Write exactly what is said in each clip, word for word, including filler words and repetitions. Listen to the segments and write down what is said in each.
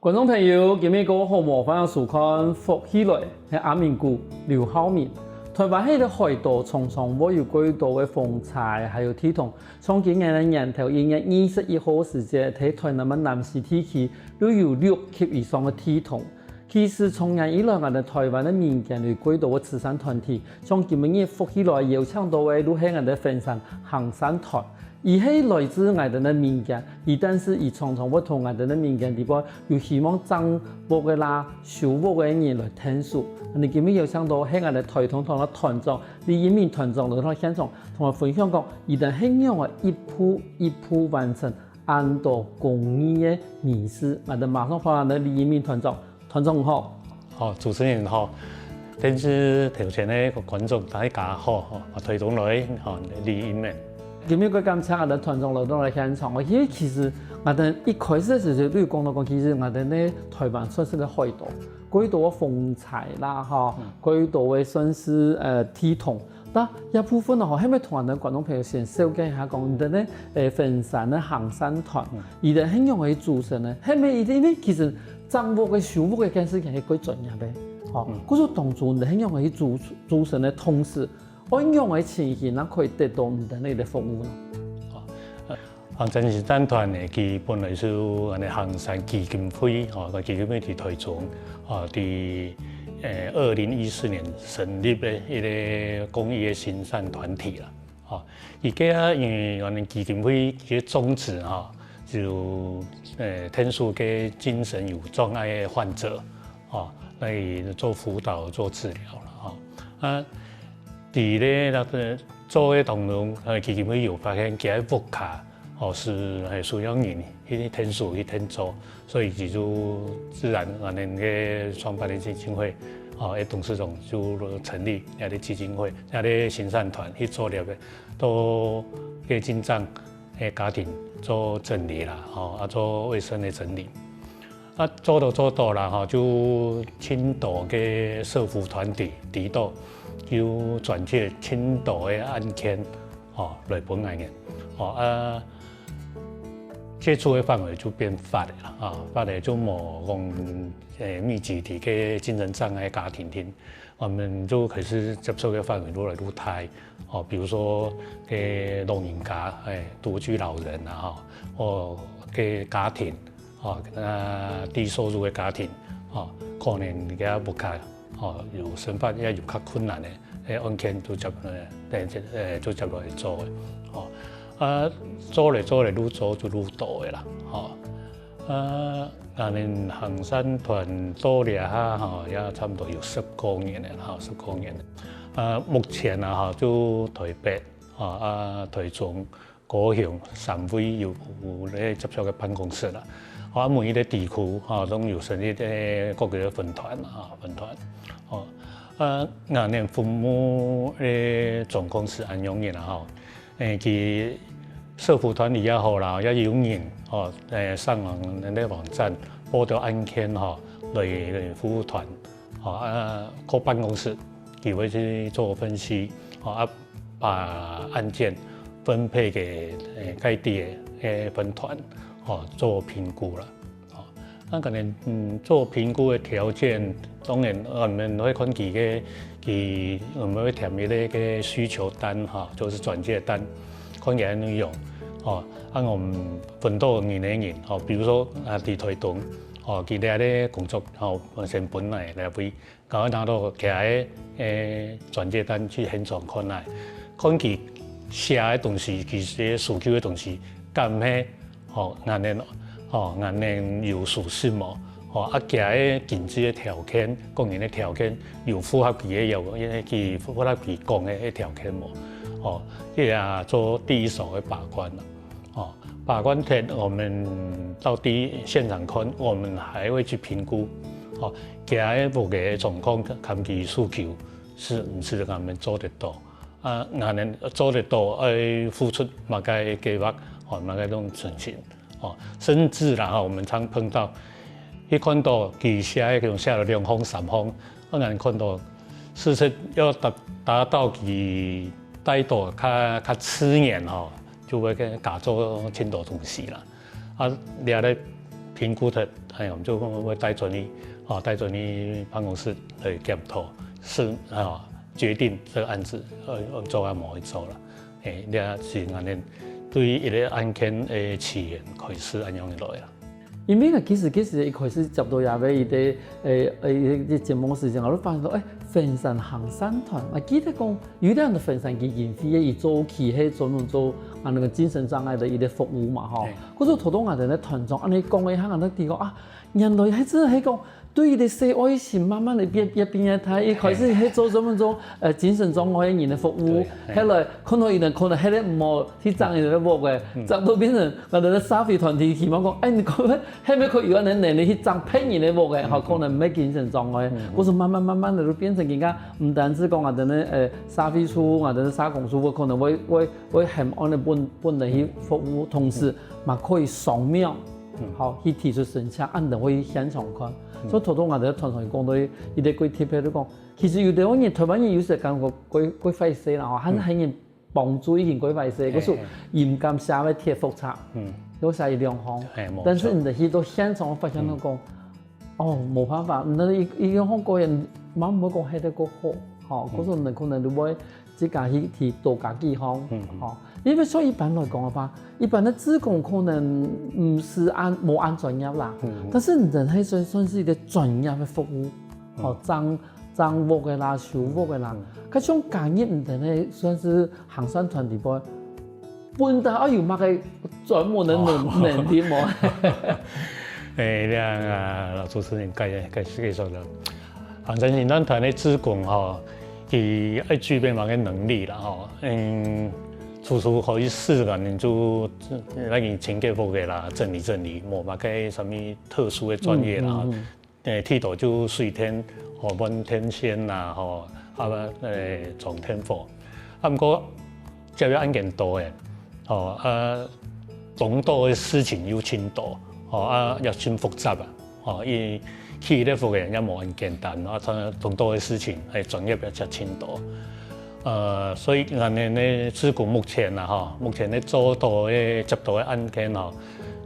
觀眾朋友，今晡日過好無？歡迎收看《福氣來》，係阿明牯劉浩明。臺灣係一個海島，常常會有幾多个風災，還有地動。像今年个年頭，一月二十一號時節，在臺南个南勢地區，又有六級以上个地動。其實長年以來，𠊎等臺灣个民間有幾多个慈善團體，像今晡日福氣來邀請到个，就係𠊎等个婚喪行善團。 佢係來自𠊎等个民間，佢但是佢常常會同𠊎等个民間裡背有希望整屋个啦、修屋个人來𢯭手。𠊎等今晡日邀請到係𠊎等臺東團个團長李英明團長來到現場，同𠊎分享講，佢等係仰仔一步一步完成恁多公益个儀式。𠊎等馬上歡迎李英明團長。 團長好。好，主持人好，電視頭前个觀眾大家好，吼，𠊎臺東來，吼，李英明。今晡日感謝𠊎等團長來到來現場，因為其實𠊎等一開始个時節就有講到講，其實𠊎等个臺灣算係个海島，幾多个風災啦，吼，幾多个算係呃地動， 該這部分呢，吼，係毋係同𠊎等觀眾朋友先紹介一下，講你等个呃婚喪个行善團，佢等係仰仔去組成呢？係毋係因為其實整屋个、修屋个這件事情係幾專業个，吼，故所當初你等係仰仔去組組成个同時，愛仰仔情形正可以得到你等个服務呢？ 行善行善團呢，佢本來係恁仔行善基金會，吼，該基金會在臺中，吼，在呃二零一四年成立个一個公益个行善團體啦，吼。佢个啊，因為𠊎等基金會个宗旨吼，就呃𢯭手个精神有障礙个患者，吼，來做輔導、做治療啦，吼。啊，在咧該个做个當中，呃，基金會有發現，佢个屋下 哦，係，係需要人去𢯭手去𢯭做，所以佢就自然𠊎等个創辦个基金會，哦，个董事長就成立這個基金會，這個行善團去做了个，做个精障个家庭做整理啦，吼，啊，做衛生个整理。 啊，做到做到啦，吼，就盡多个社福團體知道，就轉介盡多个案件，吼，來分𠊎等，吼，啊，接觸个範圍就變闊个啦，啊，闊个就無講，欸，密集在个精神障礙家庭定， 𠊎等就開始接觸个範圍愈來愈大，哦，比如說，个老人家，欸，獨居老人啊，吼，哦，个家庭，哦，啊，低收入个家庭，哦，可能佢屋下，哦，有生活也有較困難个，个案件就接，欸，欸，就接落來做个，哦，啊，做咧做咧，愈做就愈多个啦，吼。 啊，𠊎等行善團做這下吼，也差毋多有十過年了吼，十過年了。啊，目前啊吼，就臺北，吼，啊，臺中、高雄三位有，有咧接觸个辦公室啦。啊，每一個地區吼，都有成立个各個个分團啦，吼，分團。吼，啊，𠊎等服務个狀況係恁樣个啦吼。 欸，佢社福團體也好啦，也有人，吼，欸，上網，𠊎等个網站報到案件，吼，來，來服務團，吼，啊，到辦公室，佢會去做分析，吼，啊，把案件分配給，欸，該地个，欸，分團，吼，做評估啦。 哦，啊可能，嗯，做評估个條件，當然，呃，𠊎等會看佢个，佢，𠊎等會填一個个需求單，吼，就係轉介單，看佢个內容，哦，啊，𠊎等分到人个人，哦，比如說，啊，在臺東，哦，佢這個工作，哦，先分來這位， 𠊎會拿到佢个，欸，轉介單去現場看啊，看佢寫个東西，佢个需求个東西，敢係，吼，𠊎等，吼，𠊎等有舒適無？吼，啊，佢个經濟个條件、個人个條件有符合佢个要，佢符合佢講个條件無？吼，這也做第一手个把關啦。 哦，把關忒，我們到地現場看，我們還會去評估，哦，佢个屋个狀況、佢个需求係毋係𠊎等做得到？啊，𠊎等做得到，愛付出麼个計畫，哦，麼个種情形，哦，甚至啦，哈，我們常碰到，去看到佢寫个，可能寫了兩項、三項，啊，𠊎等看到，事實要達，達到佢帶到較，較自然，吼， 就會去加做盡多東西啦。啊，這個評评估的，哎，我们就会带转去，哦，带转去办公室来检讨，是啊，决定这个案子，呃，呃做啊，无去做了。哎，这是俺们对于一个案件的起源开始，恁样来啦。因为呢，其实其实一开始接到这个一个，诶，诶，一个节目时间，我就发现说，诶，分散行善团，啊，记得讲，有点分散基金会，伊早期系专门做啊那个精神障碍的一个服务嘛，吼。可是头头啊，在那团长，啊，你讲的，他啊，那提供啊，原来还真的还讲，对伊个小爱心，慢慢的变变变大，一开始还做专门做呃精神障碍的人的服务，后来看到伊能可能还得无去争伊个屋个，争到变成，那个社会团体希望讲，哎，你可能还没可以有能能力去争别人的屋个，好可能没精神障碍，或是慢慢慢慢的就变成更加，不单是讲啊，等等呃社会处啊，等等社工处，我可能会会会很安的本本人去服务同事，嘛可以扫描。 好，去提出申请，恁樣會去現場看。所以頭頭𠊎在團上講到一个幾特別，就講，其實有兜人，台灣人有時感覺過過壞勢啦，吼，還係很人幫助已經過壞勢，可是毋敢寫个忒複雜，有寫一兩項。但是你去到現場發現到講，哦，無辦法，你一一兩項過人，慢慢講，還得過好，吼，可是你可能就會 自家去去多加幾項，吼。因為所以一般來講个話，一般的志工可能毋係恁無恁專業啦，但是你等係算算是一个專業的服務，吼，掌掌屋个啦、修屋个啦，佢像加入你等係算是行善團體不？本身愛有麼个專門的能能力無？哎，這樣啊，老主持人介介介紹了，行善行善團的志工吼。 佢愛具備麼个能力啦吼，嗯，初初開始个人就那个清潔屋个啦，整理整理，無麼个什麼特殊的專業啦吼，誒，剃頭就水電，吼，換電線啦吼，啊，誒，裝電火，啊，毋過接个案件多誒，吼，啊，當多个事情又盡多，吼，啊，也盡複雜啊。 哦，因為起一个屋个也無恁簡單，啊，當當多个事情，係專業也真多。呃，所以𠊎等个志工目前啊，吼，目前个做到个接到个案件吼，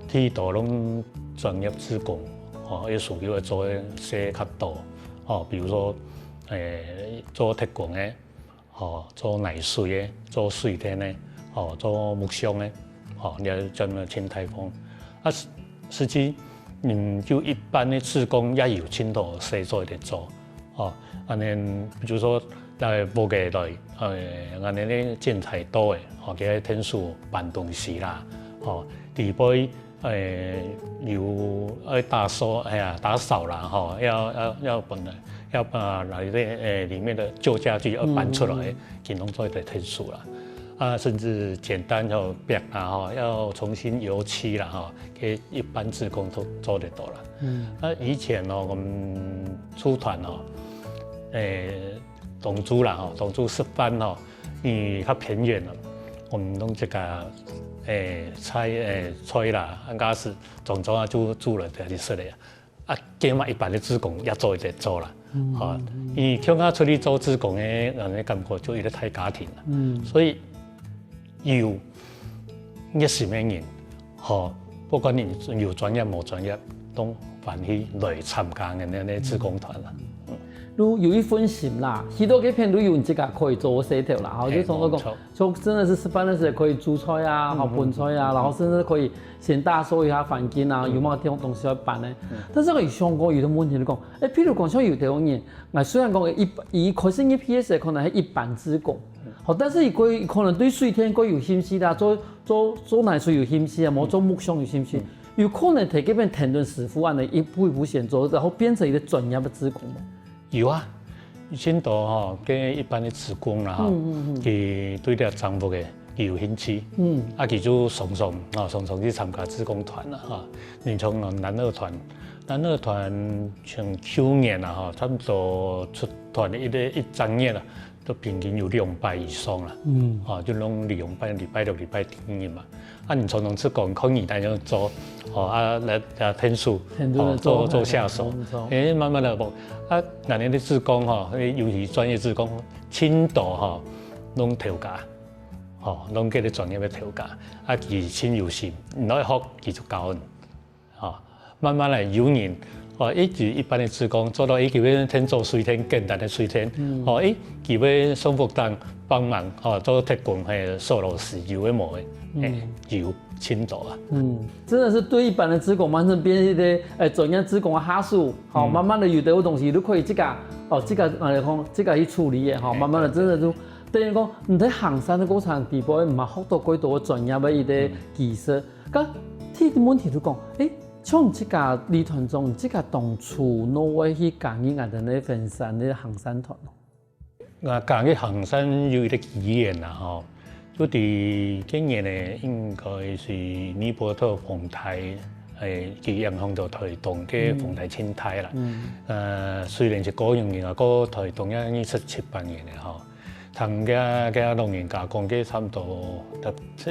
大多攏專業志工，吼，也屬於會做个事較多，吼，比如說，誒，做鐵工个， 吼，做泥水个，做水電个，吼，做木匠个，吼，你愛專門請大方。啊，實實際，嗯，就一般个志工也有盡多事做得做，吼，恁樣，比如說，來屋个來，呃，恁樣个建材多个，吼，佢愛𢯭手搬東西啦，吼，裡背 誒，有愛打掃，哎呀，打掃啦，吼，要要要本來要把那些誒裡面的舊家具要搬出來，嗯，給弄做一个天數啦。啊，甚至簡單要壁啊，吼，要重新油漆啦，吼，給一般志工都做得到啦。嗯，啊，以前哦，我們出團哦，誒，東珠啦，吼，東珠十班吼， 因為較偏遠了，我們攏這个，誒，菜，誒，菜啦，啊，假使種種啊，就煮了就食了啊。啊，加嘛一般个志工也做得做啦，吼，因為共下出去做志工个，人个感覺就一个大家庭了，所以有熱心个人， 吼，不管你有專業無專業，都歡喜來參加𠊎等个志工團啦。如有一份心啦，去到該片都有自家可以做个事頭啦，吼，就從頭講，從真的是食飯个時候可以煮菜啊，吼，分菜啊，然後甚至可以先打掃一下環境啊，有麼个地方東西要搬呢？但是我有想過有个問題就講，誒，譬如講像有个人，𠊎雖然講一一開始入去个時候可能係一般志工， 好，但是佢可能對水電較有興趣啦，做做做泥水有興趣啊，無做木匠有興趣，有可能在該片跈等師傅恁樣一步一步先做，然後變成一个專業个志工無？有啊，盡多吼，該一般个志工啦吼，佢對這種个佢有興趣，啊，佢就常常吼，常常去參加志工團啦吼。你像南二團，南二團像舊年啊吼，差不多出團一个一整月啦， 都平均有兩擺以上啦。嗯，啊，就攏利用拜禮拜六、禮拜天嘛。啊，你常常出工，可以大家做，哦，啊，來啊，𢯭手，哦，做做下手，誒，慢慢來，啊，那年的志工哈，尤其專業志工，盡多哈，攏頭家，哦，攏叫你專業个頭家，啊，佢盡有心，你來學，佢就教你。 吼，慢慢來有人，哦，一直一般个志工做到一直變成做水電，簡單个水電，哦，一直會送福袋幫忙，哦，做特工，嘿，收螺絲，有个無个，嘿，有盡多啊。嗯，真的是對一般的志工，慢慢變一个，誒，專業志工个下手，吼，慢慢的有的東西都可以自家，哦，自家，呃，講自家去處理个，吼，慢慢的真的就等於講，你在行山个過程底背，毋係學到幾多專業个一个知識。該第一个問題就講，誒，像你自家李團長，你自家當初哪會去加入𠊎等个分山个行山團？啊，加入行山有一个機緣啦，吼，就在今年呢，應該是尼伯特風颱，誒，佢影響到台東个風颱盡大啦。呃，雖然是高雄人啊，過台東也二十七八年了吼。聽佢个老人家講，佢差不多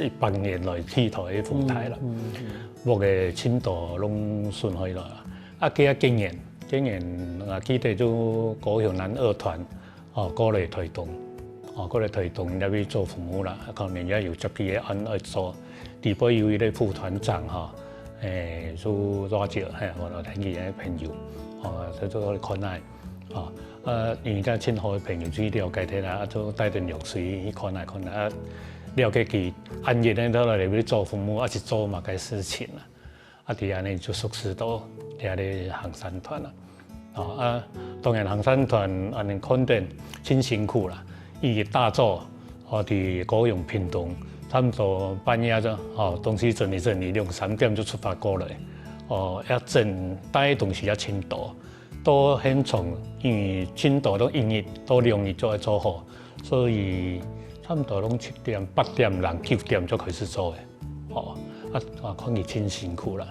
一百年來第一个風颱啦，屋个盡多攏損害了。啊，佢个經驗，經驗啊，記得就高雄男二團，哦，過來台東，哦，過來台東那邊做服務啦，可能也有接佢个案愛做。底背有一个副團長哈，誒，就多少，嘿，我來聽佢个朋友，哦，就做看來。 哦，呃，因為佢盡好个朋友去了解佢啦，啊，就帶等藥水去看來看來，啊，了解佢按月呢，到底會做服務，啊，是做麼个事情啊？啊，佢安尼就熟識到這个行山團啦。哦，啊，當然行山團安尼看等盡辛苦啦，一大早，哦，佇高雄屏東，差不多半夜就，哦，東西整理整理，兩三點就出發過來，哦，要整帶東西要盡多。 到現場，因為盡多都一日到兩日就愛做好，所以差不多攏七點、八點、人九點就開始做个。哦，啊，啊，看佢盡辛苦啦。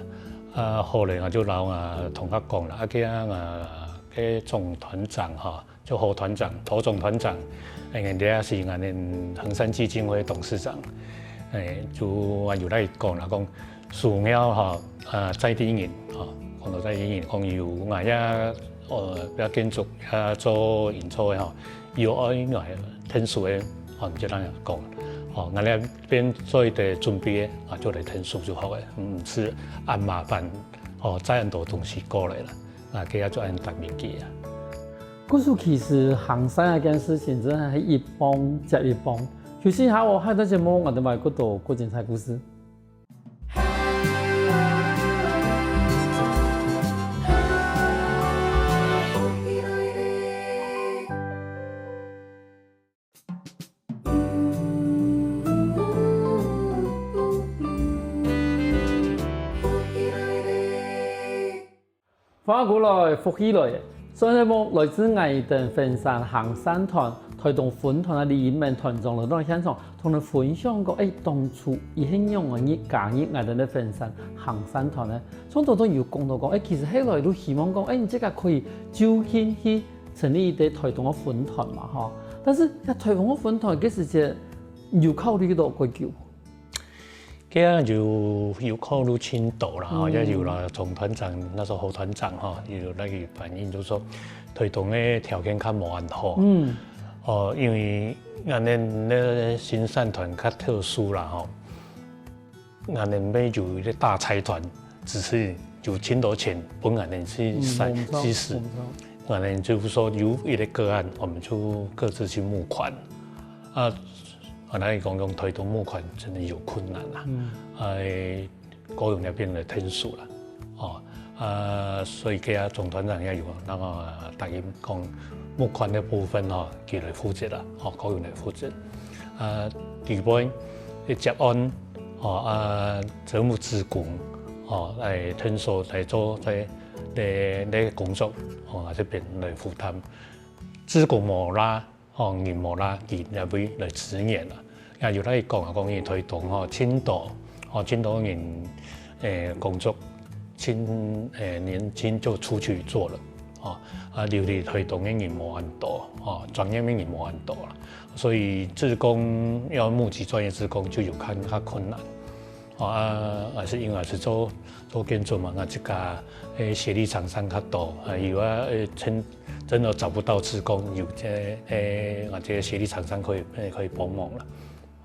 啊，後來𠊎就摎𠊎同學講啦，啊，佢啊，該總團長吼，就何團長、何總團長，誒，人家是𠊎等衡山基金會董事長，誒，就𠊎有來講啦，講 需要吼，呃，在地人吼，講到在地人，講有𠊎也，呃，也建築也做營造个吼，有愛𠊎𢯭手个，吼，你就恁樣講，吼，𠊎這邊做一个準備个，啊，就來𢯭手就好个，毋使恁麻煩，吼，載恁多東西過來啦，啊，該也就恁答應佢啊。故所其實行山這件事情真的係一幫接一幫，有時下我還在節目，𠊎等還有更多更精彩故事。 花鼓來，福氣來！上節目來自𠊎等衡山行山團台東分團个李英明團長來到現場，同𠊎分享過，誒，當初佢係仰仔入加入𠊎等个衡山行山團呢？像頭先有講到講，誒，其實後來都希望講，誒，你自家可以就近去成立一个台東个分團嘛，吼。但是這台東个分團，該時節有考慮到幾久？ 該啊有有考慮盡多啦，吼，也有啦，總團長，那時候侯團長吼，有來去反映，就說台東个條件較無恁好。嗯。哦，因為𠊎等个行山團較特殊啦，吼。𠊎等沒有一个大財團，只是有盡多錢分𠊎等去使，去使。𠊎等就是說有一个個案，我們就各自去募款。啊， 啊，來講講台東募款真的有困難啦。嗯。哎，高雄那邊的天數啦，哦，啊，所以給他總團長也有那個答應講募款的部分哦，佢來負責啦，哦，高雄來負責。啊，底背的接案，哦，啊，招募志工，哦，來天數來做在來來工作，哦，啊這邊來負擔。志工無啦， 吼，人無啦，佢也會來支援啦。也有來講啊，講佢台東吼，盡多，吼，盡多人，誒，工作，盡，誒，年輕就出去做了，吼，啊，留在台東个人無恁多，吼，專業个人無恁多啦。所以志工要募集專業志工就有較較困難。 哦，啊，也是因為是做做建築嘛，啊，這个，誒，協力廠商較多，啊，有啊，誒，真真的找不到志工，有這，誒，啊，這个協力廠商可以，誒，可以幫忙了。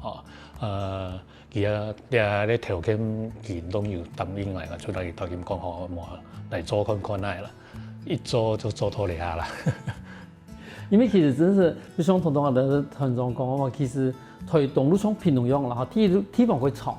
哦，呃，佢啊，這个條件佢都有答應來，就來答應講好，無來做看看來啦。一做就做到這下啦。因為其實真係，就像頭先个團長講个嘛，其實台東就像屏東樣啦，吼，地，地方較長，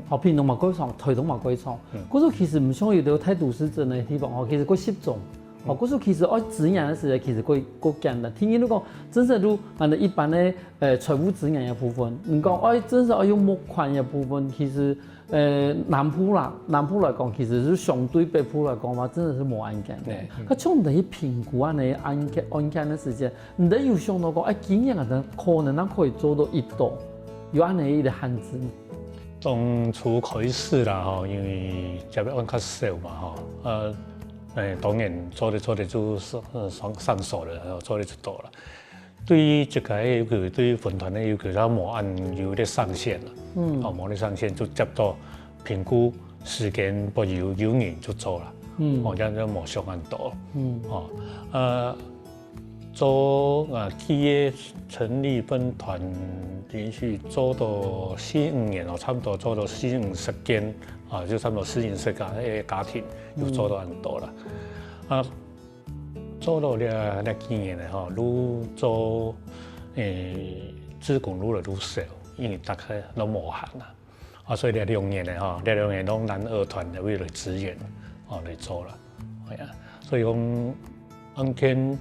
吼，屏東嘛較長，台東嘛較長。嗯。可是其實毋像有兜大都市鎮个地方，吼，其實較集中。吼，嗯。可是其實愛資源个時節，其實較，較簡單。第二，你講真係就，恁呢一般个，呃，財務資源个部分，你講，嗯。愛真係愛用募款个部分，其實 呃，南部啦，南部來講，其實係相對北部來講嘛，真的係無恁簡單。對，嗯。該像你去評估恁呢案件，案件个時節，你有想到講，哎，今年啊，可能咱可以做到幾多，有恁呢一個限制嗎？當初開始啦，吼，因為接个案較少嘛，吼，呃，哎，當然做得做得就上，呃，上，上手了，做得就多了。 對於這個要求，對於分團个要求，佢無恁有个上限啦。嗯。哦，無个上限，就接到評估時間，不有，有人就做啦。嗯。哦，這樣就無想恁多。嗯。哦，呃，做，啊，企業成立分團連續做到四五年哦，差不多做到四五十間，啊，就差不多四五十个，个家庭，有做到恁多啦。啊， 做到這，這幾年了吼，愈做，誒，志工愈來愈少，因為大家都無閒啊。啊，所以這兩年了吼，這兩年攏南二團个為了資源，哦，來做了。哎呀，所以講，案件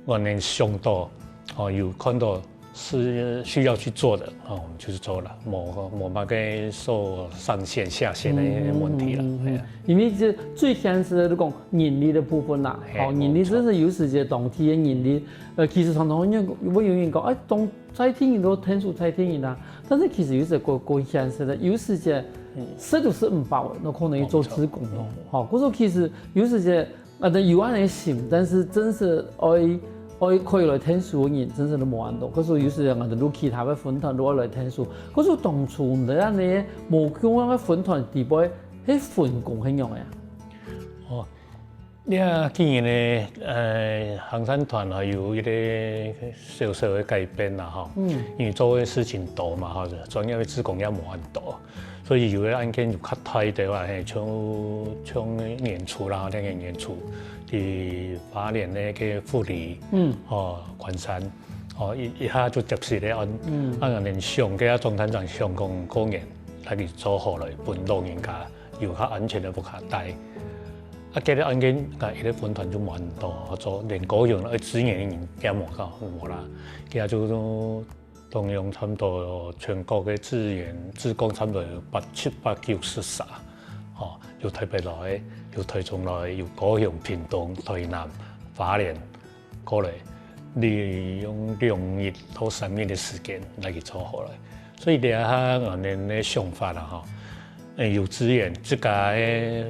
原來想到，哦，有看到 是需要去做的，哦，我們就是做了，無，無麼个受上限下限的一些問題了，嗯，嗯，嗯，嗯。哎呀。因為這最現實个，你講人力个部分啦，嘿，哦，人力無錯。真係有時節當地个人力，呃，其實常常會有，會有人講，哎，當，在地人都天數在地人啊，但是其實有時過，過現實个，有時節，嗯。食都食毋飽个，那可能去做志工咯，無錯。嗯。吼，故所其實有時節 𠊎兜有恁呢心，但是真係愛，愛可以來𢯭手个人，真係都無恁多。可是有時𠊎兜有其他个分團都愛來𢯭手。可是當初你兜恁呢無共樣个分團底背，係分工係仰仔啊？哦，這幾年呢，呃，行善團吼，有一個小小个改變啦，吼。嗯。因為做个事情多嘛，吼，專業个志工也無恁多。 所以有个案件有較大个話，嘿，像，像年初啦，那個年初，佇花蓮那個富里，嗯。哦，關山，哦，一，一下就接四个案，嗯。啊，連上个啊，總團長上講過年，來去做好來，分老人家有較安全个屋下待。啊，這個案件，啊，一個分團就無恁多做，連高雄个資源个人也無夠，無啦，佢就 動用差不多全國个資源，志工差不多有八，七百九十儕，吼，有台北來个，有台中來个，有高雄、屏東、台南、花蓮，過來，利用兩日到三日个時間來去做好來。所以這下𠊎等个想法啦，吼，誒，有資源，自家个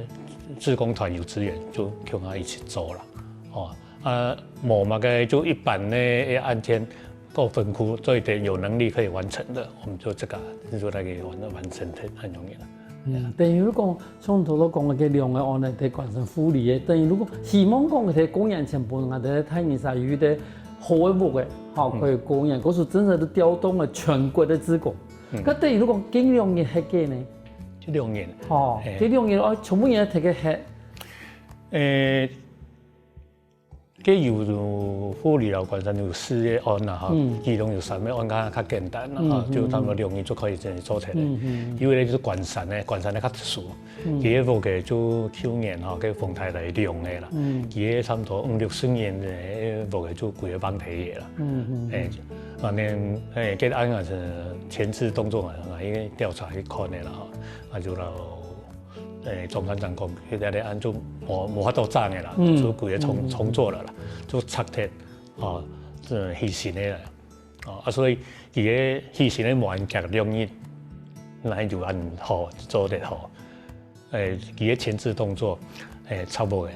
志工團有資源，就共下一起做啦，吼。 啊，無麼个就一般个，个案件，各分區做一點有能力可以完成的，我們就這個，就來去完，完成它，很容易了。嗯，等於講，像頭先講个這兩個案呢，在關山富里个，等於如果希望講在過年前分𠊎兜大人儕有一個好个屋个，吼，嗯。可以過年，可是真的是調動了全國个志工。嗯。該等於講，近兩年歇个呢？這兩年。吼，嘿。這兩年哦，全部人歇个歇。誒， 該有，有富里摎關山有四個案啦，吼，嗯。其中有三個案較，較簡單啦，嗯，吼，嗯，就差不多兩日就可以真的做起來。嗯，嗯。有个就係關山个，關山个較特殊，嗯。佢个屋个就舊年吼，該風颱來弄个啦，嗯。佢个差不多五六十年个屋个就規个崩坮个啦。嗯，嗯，嗯。誒，反正，誒，該案也係前置動作嘛，啊，因為調查去看个啦，吼，啊，就摎 誒，總團長講，該個案就無，無法度整个啦，嗯。就規个重，嗯。重做了啦，就拆忒，哦，這犧牲个啦，哦，啊，所以佢个犧牲个無恁遽兩日，哪有恁好做得好？誒，佢个前置動作，誒，拆屋个，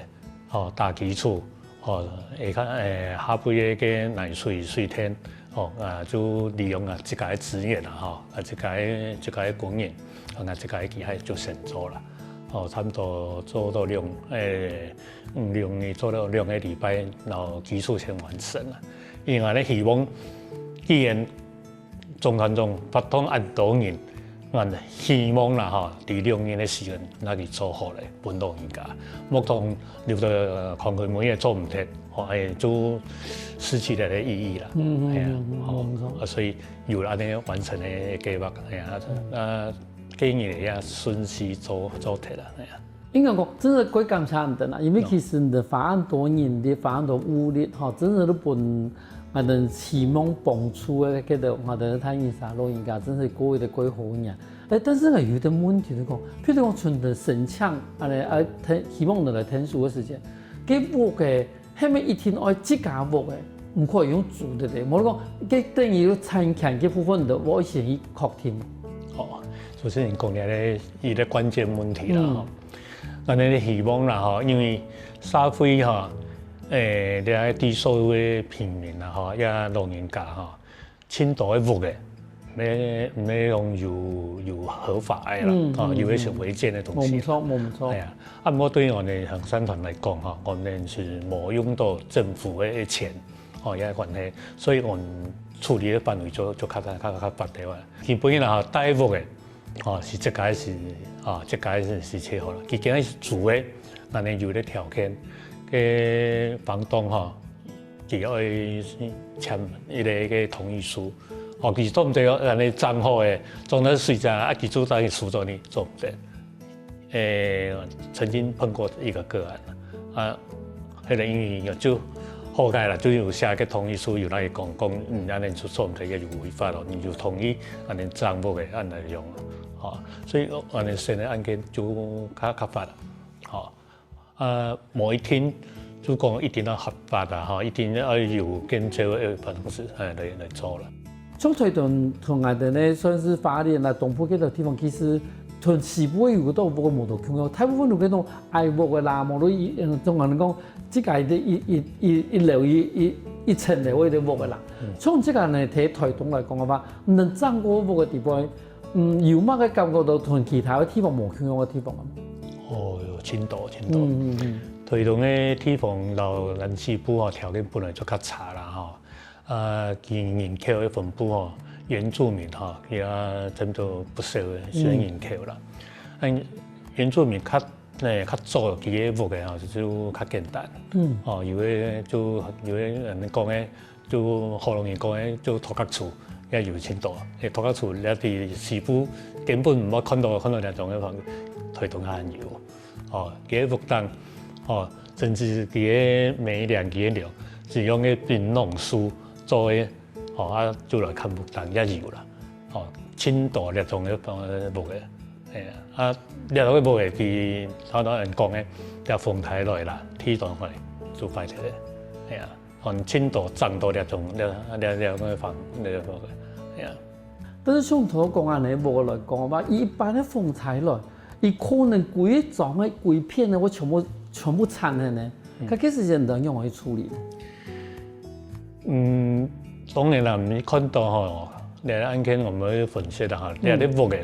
哦，打基礎，哦，下跤，誒，下背个个泥水，水電， 哦，啊，就利用啊自家个資源啦，吼，啊自家个，自家个工人，啊自家个機械就先做啦。哦，差不多做到兩，誒，嗯，兩日做到兩個禮拜，然後基礎先完成啦。因為𠊎兜希望，既然總團長發動恁多人， 𠊎希望啦吼，在兩年个時間，拿去做好咧，分老人家，莫講留到，呃，看佢每日做毋得，吼，哎，就失去了个意義啦。嗯嗯哎呀，嗯嗯，吼，無錯。啊，所以有恁呢完成个計劃，哎呀，啊，建議也順序做，做得啦，哎呀。應該講，真係蓋感謝你等啦，因為其實你等花恁多人力，花恁多物力，吼，真係都分𠊎等希望幫助个，這個𠊎等个大人儕老人家，真係過一個蓋好个日。哎，但是呢，有一個問題就講，譬如講，像你等申請，恁呢，啊，希望你等來𢯭手个時間，該屋个，係毋係一定愛自家屋个，毋可以用租个咧？無講，該等於有產權該部分你等愛先去確定。哦，主持人講个咧，一個關鍵問題啦，嗯。吼。𠊎等希望啦，吼，因為社會吼，誒，這个低收入个平民啦，吼，也老人家吼， 盡多个屋个，毋係，毋係講有，有合法个啦，嗯，哦，嗯，有个係違建个東西啦。嗯。無錯，無錯。哎呀，啊，毋過對於𠊎等行善團來講，吼，𠊎等係無用到政府个錢，哦，也關係，所以𠊎等處理个範圍就，就較，較，較闊个啊。基本上啦，吼，大屋个，哦，係自家个事，哦，自家个事，事情好了。佢今日係租个，𠊎等有个條件，个房東吼， 佢愛簽一個个同意書。哦，佢做毋得哦，恁呢裝好个，裝到水仔，啊，佢就等於收走你，做毋得。誒，曾經碰過一個個案，啊，迄個因為就後來啦，就有寫个同意書，有來講，講，嗯，恁呢就做毋得，也有違法咯，你就同意恁呢裝好个，恁呢用，哦，所以恁呢新个案件就較，較發啦，哦。 啊，無一定就講一定愛合法啊，吼，一定愛有建築个方式，哎，來，來做啦。像台東同𠊎等呢，算是花蓮啦、東部該个地方，其實同西部有个都無無多共樣，大部分都該種矮屋个啦，無論一，嗯，像𠊎等講，自家一，一，一，一，一樓一，一，一層樓个屋个啦。嗯。像這个呢，在台東來講个話，你等裝過屋个地方， 嗯，有麼个感覺到同其他个地方無共樣个地方啊？哦喲，真多，真多。嗯，嗯，嗯。台東个地方摎南西部吼，條件本來就較差啦，吼。啊，佢人口个分布吼，原住民吼，佢啊，佔到不少个，嗯。人口啦。嗯，原住民較，誒，較早佢个屋个吼，就較簡單。嗯。哦，有个就，有个人講个， 就學老人講个，就土角厝，也有真多。誒，土角厝，你在西部根本毋會看到，看到這種个房，台東還有。哦，佢个屋頂，哦，甚至佢个每兩佢个樓，是用个檳榔樹做个，哦，啊，就來看屋頂也有啦。哦，真多這種个房，屋个，哎呀，啊，這種个屋个，佢頭頭人講个，這風颱來啦，地動來，就壞忒个，哎呀。 很盡多，爭到這種，這，這，這个房，這个房，哎呀。但是像頭講恁呢，無來講嘛，一般个風颱來，佢可能規張个、規片个，會全部，全部拆忒呢。嗯。該該時間你仰般去處理呢？嗯，當然啦，你看到吼，這案件我們會分析的哈，嗯。這个屋个，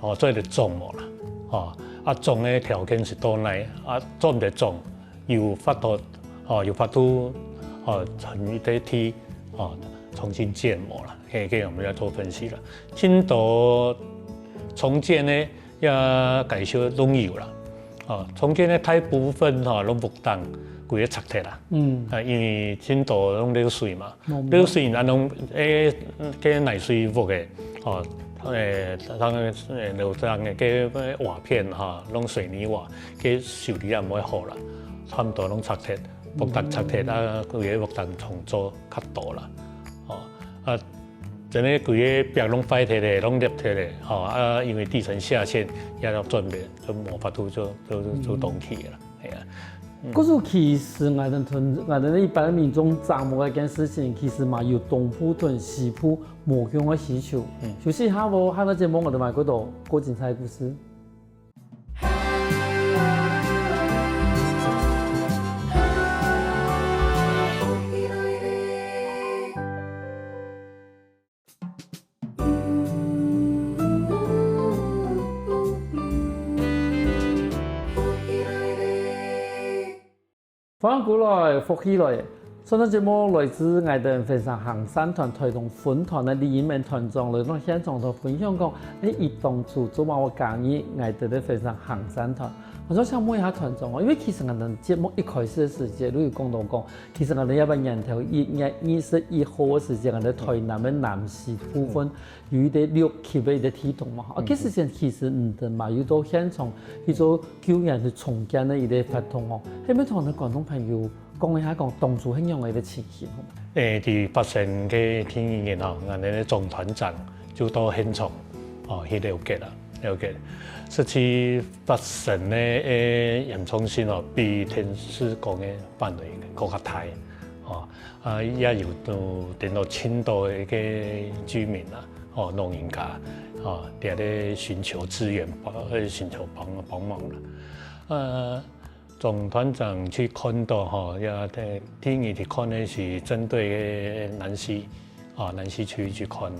哦，做得裝無啦，哦，啊，裝个條件係到哪，啊，做毋得裝， 有法度，哦，有法度，哦，成一个地，哦，重新建模啦，嘿，這个我們要做分析了。盡多重建呢，也改修弄有啦，哦，重建呢，大部分吼，攏屋頂，規个拆忒啦。嗯。啊，因為盡多攏漏水嘛， 漏水啊，攏，誒，該泥水屋个，哦，誒，當然，誒，樓頂个該瓦片哈，攏水泥瓦，該修理也毋會好啦，差毋多攏拆忒，屋頂拆忒啊，規个屋頂重做較多啦，哦，啊，真个規个壁攏壞忒咧，攏裂忒咧，吼，啊，因為地層下陷，也要轉變，就無法度就，就，就，就動去啦。 係啊。嗯。故所其實𠊎等同，𠊎等一般个民眾掌握个一件事情，其實嘛有東部同西部無共个需求。嗯。休息一下無，下个節目𠊎等還過多過精彩个故事。 歡迎過來，福氣來！上段節目來自𠊎兜分社行山團臺東分團个李英明團長來到現場同分享講，欸，佢當初做麼个會加入𠊎兜个分社行山團。𠊎想請問一下團長哦，因為其實𠊎兜節目一開始个時節，就有講到講，其實𠊎兜這擺年頭一月二十一號个時節，𠊎兜臺南个南勢部分有一個六級个一個地動嘛，啊，該時間其實你兜嘛有到現場去做救援去重建个一個活動哦，係毋係同𠊎兜觀眾朋友講一下講當初係仰仔一個情形好無？欸，在發生个第二日吼，𠊎兜个總團長就到現場，哦，去了解啦，了解。實際發生个，欸，嚴重性哦，比電視講个範圍更加大，哦，啊，也有到，等到盡多个居民啊，哦，老人家，哦，在該尋求支援，幫，呃，尋求幫，幫忙啦。呃，總團長去看到吼，也在，第一去看个是針對南勢，啊，南勢區去看，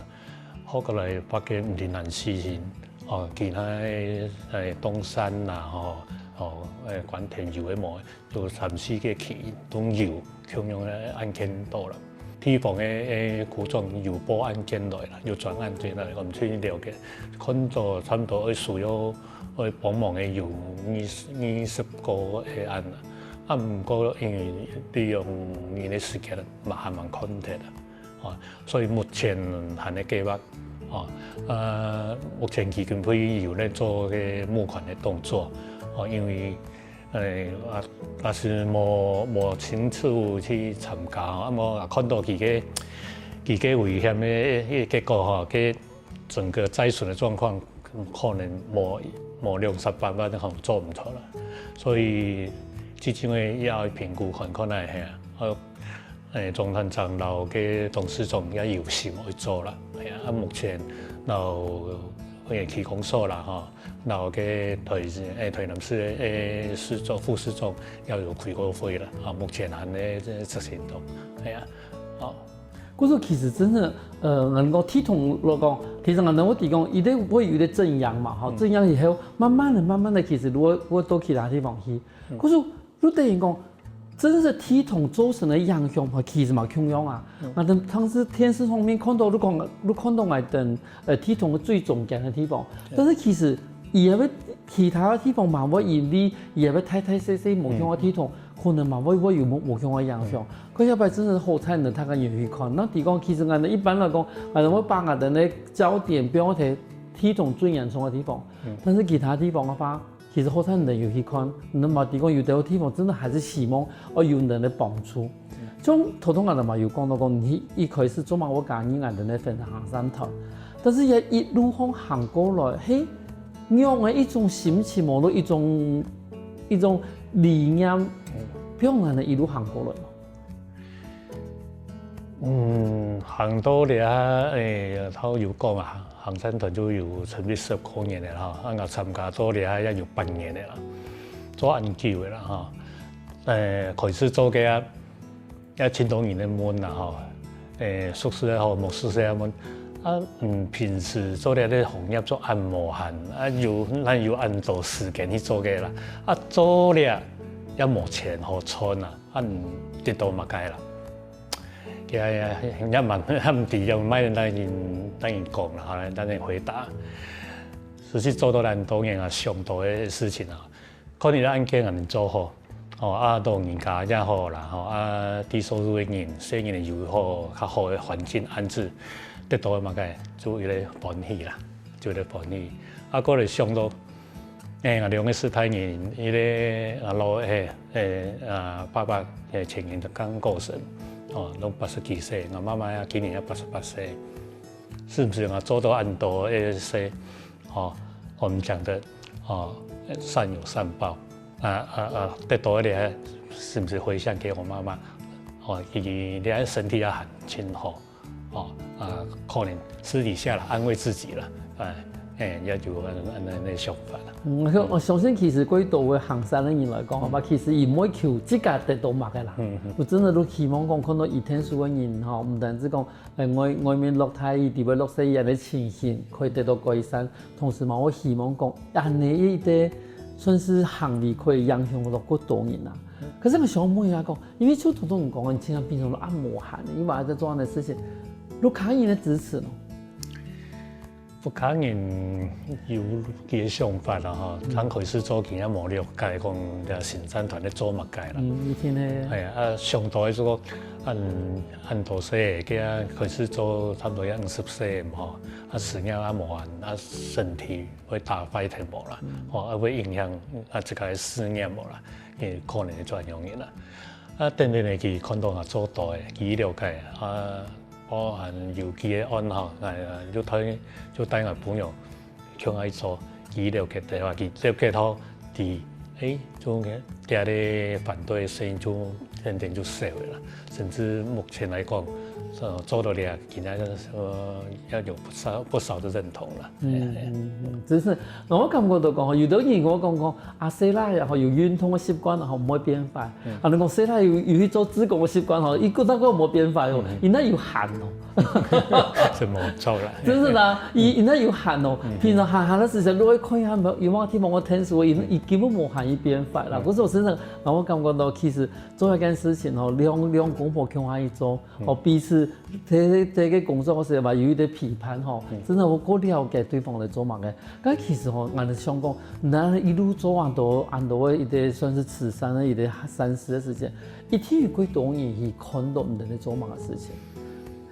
後過來發現毋止南勢先，哦，其他个，呃，東山啦，吼，哦，呃，關田有个無个，有三四個區都有共樣个案件到啦。地方个，呃，股長有報案件來啦，有轉案件來，𠊎兜去了解，看到差不多愛需要，愛幫忙个有二十，二十個个案啦。啊，毋過因為利用人个時間嘛，還吂看忒啦。哦，所以目前還在計畫。哦，呃，目前基金會有在做个募款个動作。哦，因為，呃，啊，但是無，無親自去參加，啊，無看到佢个，佢个危險个，个結果吼，个整個災損个狀況，可能無，無兩三百萬吼做毋到啦。所以基金會也愛評估看看啊，係啊。呃，欸，總團長摎个董事長也有心愛做啦，係啊，啊，目前摎个區公所啦，吼，摎个臺，欸，臺南市个，欸，市長、副市長也有開過會啦，啊，目前還在執行中，係啊，哦。故所其實真的，呃，能夠地動來講，其實能夠提供，一定會有一個震央嘛，吼，震央以後，慢慢的、慢慢的，其實如果，如果到其他地方去，故所 就等於講，真實地動造成个影響吼，其實嘛共樣啊。𠊎兜當時電視上面看到，就講，就看到𠊎兜，呃，地動个最中間个地方。但是其實，以後个其他个地方嘛，會因為以後个大大細細無共个地動，可能嘛會，會有無，無共个影響。可是這擺真實好彩呢，大家有去看。該提講，其實𠊎兜一般來講，𠊎兜會把𠊎兜个焦點放在地動最嚴重个地方，但是其他地方个話， 其實好彩你兜有去看，你兜嘛知講有兜地方真的還係希望愛有人个幫助。像頭頭𠊎兜嘛有講到講，你一開始做麼个會加入𠊎兜个分行山團，但是也一路上行過來，係仰仔一種心情，無論一種，一種理念，放𠊎兜一路行過來嘛。 嗯，行到這下，欸，頭有講啊，行山團就有成立十過年了吼，啊，𠊎參加到這下也有八年了啦，做恁久了啦吼。欸，開始做个啊，也盡多人咧問啦吼，欸，熟識也好，無熟識也問，啊，嗯，平時做這个行業做恁無閒，啊，有，哪有恁多時間去做个啦？啊，做了也無錢好賺啊。 啊，你得到麼个啦？佢也，也，也毋，也毋知，也毋愛等人，等人講啦，吼，等人回答。實際做到恁多年啊，想到个事情啊，可能案件啊，你做好，吼，啊，老人家也好啦，吼，啊，低收入个人，細人又好，較好个環境安置，得到个麼个，就有个歡喜啦，就有个歡喜。啊，過來想到 欸，𠊎兩个世代人，一个阿老，欸，欸，啊，爸爸，欸，前年就剛過身，哦，都八十幾歲，𠊎媽媽呀，今年也八十八歲，是不是啊？做到恁多个事，哦，我們講的，哦，善有善報，啊，啊，啊，得到一點，是不是回向給我媽媽？哦，佢，佢身體也還真好。 哦，啊，可能私底下啦，安慰自己啦，欸，欸，也有恁，恁，恁个想法啦。嗯，𠊎，𠊎相信其實對多位行山个人來講，好吧，其實佢毋會求自家得到麼个啦。嗯，嗯。佢真个都希望講看到佢𢯭手个人吼，毋單止講，欸，外，外面落大雨，底背落雪一樣个情形可以得到改善，同時嘛，𠊎希望講，恁呢一個算是行為可以影響到更多人啊。可是𠊎想問一下講，因為就頭先你講，你經常平常都恁無閒，因為在做恁樣个事情，屋下人个支持呢？屋下人有佢个想法啦吼，剛開始做佢也無了解講這行善團咧做麼个啦。嗯，一定个。哎呀，啊，想到係講，恁恁多歲个，佢開始做差不多也五十歲吼，啊，事業也無閒，啊，身體會打壞忒無啦，吼，啊，會影響啊自家个事業無啦，也可能會轉樣个啦。啊，等等个佢看到𠊎做到个，佢了解啊，包含有機个案吼，哎呀，就帶就帶𠊎朋友共下去做，佢了解个話，佢了解到，佢誒，就个這个反對聲音就等等就少个啦。甚至目前來講，呃，做到這，今仔呃要有不少不少的認同啦。嗯嗯嗯，真是，我感覺到講吼，有的人我講講啊，細倈仔吼有運動个習慣吼，毋會變壞。啊，你講細倈仔有有去做志工个習慣吼，佢个个毋會變壞哦，佢那有閒哦。什麼做啦？真是的，佢佢那有閒哦，平常閒閒个時間，如果看一下有有麼个地方个天使，佢佢根本無閒去變壞啦。可是我真的，然後我感覺到其實做一件事情吼，兩兩公婆共下去做，哦，彼此這這个工作个時候嘛，有一點批判吼，真的我過了解對方在做麼个。 但其實吼，𠊎想講，你一路做恁多恁多个一个算是慈善个一个善事个事情，一定有幾多人去看到你在做麼个事情。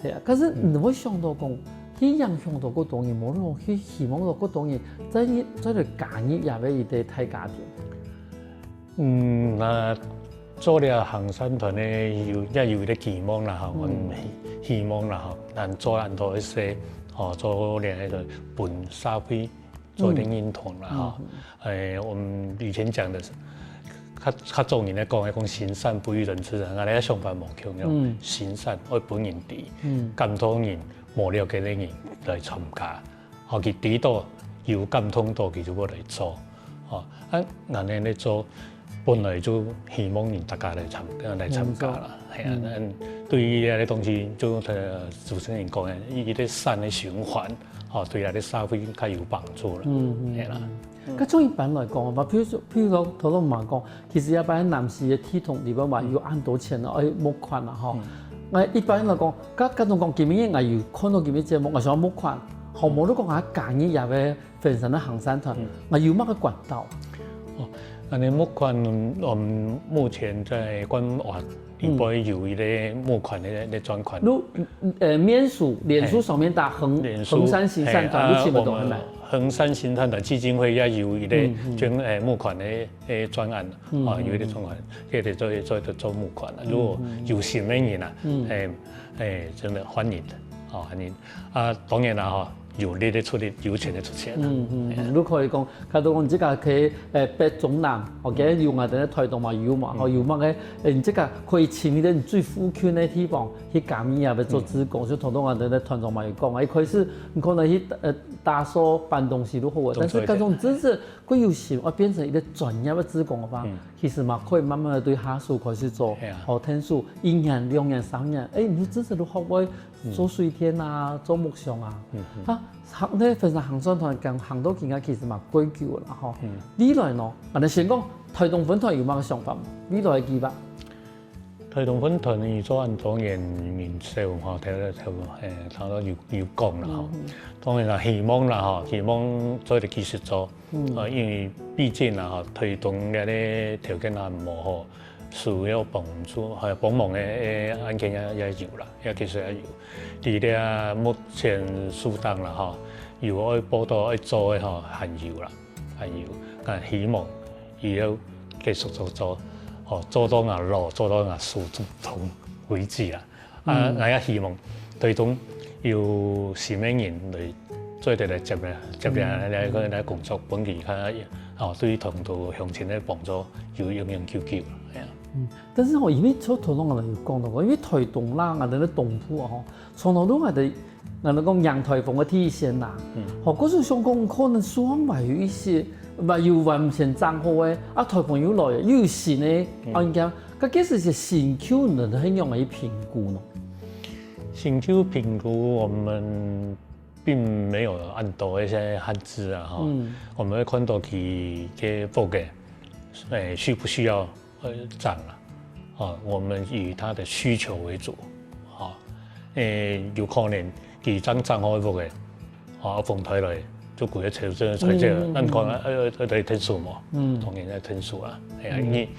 係啊，可是你會想到講，去影響到幾多人，無論去希望到幾多人，再再來加入這个一个大家庭。嗯，那做了行善團呢，有也有一个期望啦吼，嗯，希望啦吼，咱做恁多一些，吼，做了一个分社會 做一个認同啦吼。誒，我們以前講的是，較較早人咧講，講行善不欲人知，人家咧想法無共樣。行善愛分人知，感動人，無了解个人來參加，吼，佢知到有感動到，佢就會來做，吼。啊，恁樣咧做，本來就希望人大家來參來參加啦。 係啊，嗯，對於這个東西，就呃主持人講个，一个善的循環，吼，對這个社會較有幫助啦。嗯，係啦。該種一般來講，譬如說，譬如說，頭先嘛講，其實一般男士个體統裡背嘛有恁多錢啊，愛募款啊，吼。那一般來講，該該種講，今日𠊎有看到今日節目，𠊎想要募款，好，無你講啊，加入也會 分散个行善團，啊有麼个管道？哦，恁樣募款，嗯，目前在官網裡背有一个募款的的專款。如呃，面書、臉書上面打衡衡山行善團，就尋得到，係無？衡山行善團基金會也有一个捐誒募款的誒專案，啊，有一个专款，可以做做做募款。如果有心个人啊，誒誒，真的歡迎，哦，歡迎。 啊，當然啦吼，有力的出力，有錢的出錢啦。嗯嗯嗯，你可以講，假如講你自家去誒北中南，OK，有𠊎等个台東嘛有嘛，吼，有麼个誒，你自家可以尋一个你最附近个地方去加入啊，做志工，就頭先𠊎等个團長嘛有講啊，一開始你可能去呃打掃搬東西就好啊，但是假如你真是 佢有心愛變成一个專業个志工个話，其實嘛可以慢慢的對下手開始做，哦，𢯭手一年、兩年、三年，誒，你就真實都學會做水電啊，做木匠啊，啊，行，該分散行善團講行到今啊，其實嘛幾久了吼。未來呢，𠊎等先講台東分團有麼个想法無？未來个計畫？ 台東分團呢做恁多年人手吼，頭頭頭誒，差不多有有講啦吼。當然啦，希望啦吼，希望做得繼續做，呃，因為畢竟啦吼，台東這个條件也無好，需要幫助，還有幫忙的誒案件也也有啦，也其實也有。佇這目前適當啦吼，有愛報到愛做的吼，還有啦。 還有，啊，希望佢愛繼續做做，哦，做到𠊎老，做到𠊎手指痛為止啊。啊，𠊎也希望台東有新个人來做得來接咧，接咧來來來工作，分佢較，哦，對同到鄉親个幫助有有影響久久，係啊。嗯，但是吼，因為頭頭先𠊎有講到過，因為台東啦，𠊎等个東部啊吼，從頭到尾的 𠊎等講迎颱風个第一線啦，吼，故所想講可能樹項還有一些，還有完全長好个，啊颱風又來了，又有新个案件，該其實係新舊呢，係仰般去評估呢？新舊評估我們並沒有恁多一些限制啊，哈，我們會看到佢个覆蓋，誒，需不需要呃，漲了，哦，我们以他的需求为主，哦，诶，有可能佢正整好屋个，哦，風颱來，就規个吹走，吹走，嗯，咱講啊，呃，呃，得停手嘛，嗯，當然要停手啊，哎呀，嗯，因為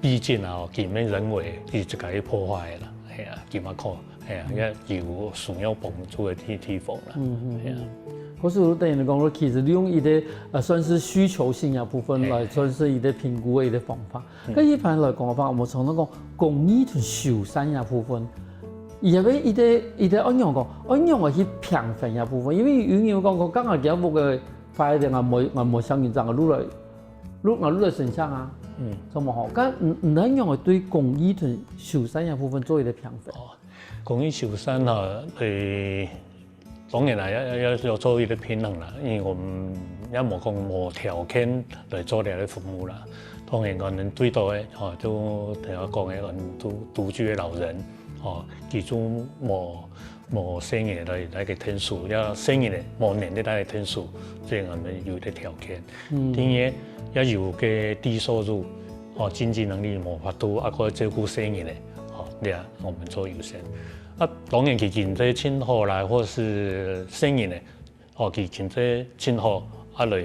畢竟啊，哦，佢们人為佢自家去破壞啦，哎呀，佢嘛可，哎呀，也有需要幫助的地地方啦，嗯嗯，哎呀，嗯。可是等於講，其實利用一个呃，算是需求性的部分來，哎，算是一个评估的一个方法。該一般來講个話，我们常常讲公益同修缮个部分，也有一个一个安样讲，安样个去平衡个部分，因为有人讲讲，刚好佢屋个坏个，我无我无相信这样个，落来落我落来身上啊，嗯，怎么好？该毋毋安样个对公益同修缮个部分做一个平衡？哦，公益修缮哈，对。 当然啦，要要要做一个平衡啦，因为我们也无讲无条件来做这个服务啦。当然，可能最多的，吼，就等下讲的，可能独独居的老人，吼，其中无无生意来来个天数，要生意的无能力来个天数，这样我们有一个条件。嗯，第二，要有个低收入，哦，经济能力无法度，啊，可以照顾生意的，哦，这样我们做优先。啊，当然，佢经济真好啦，或是生意的， 哦，佢经济真好，啊，来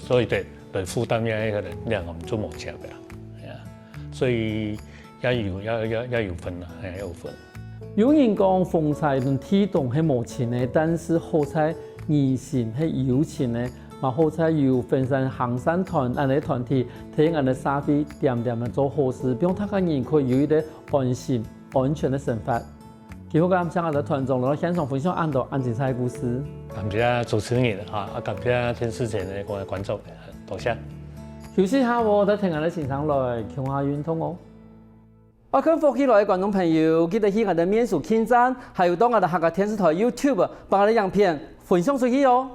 所以得来负担个个人，两个就无接个啦，哎呀，所以也有也也也有分啦，哎，也有分。有人讲风水同地动系无情个，但是好在人心系有情个，嘛好在有分散行善团恁个团体，替俺个社会点点个做好事，让大家人可以有一个安心、安全个生活。 今日个感谢个团长来现场分享恁多恁精彩个故事。感谢主持人啊，啊感谢电视前个观众，多谢。休息下，我带听俺个先生来共下运动哦。啊，看福气来个观众朋友，记得去俺个面书点赞，还有到俺个客家电视台YouTube，帮俺个影片分享出去哦。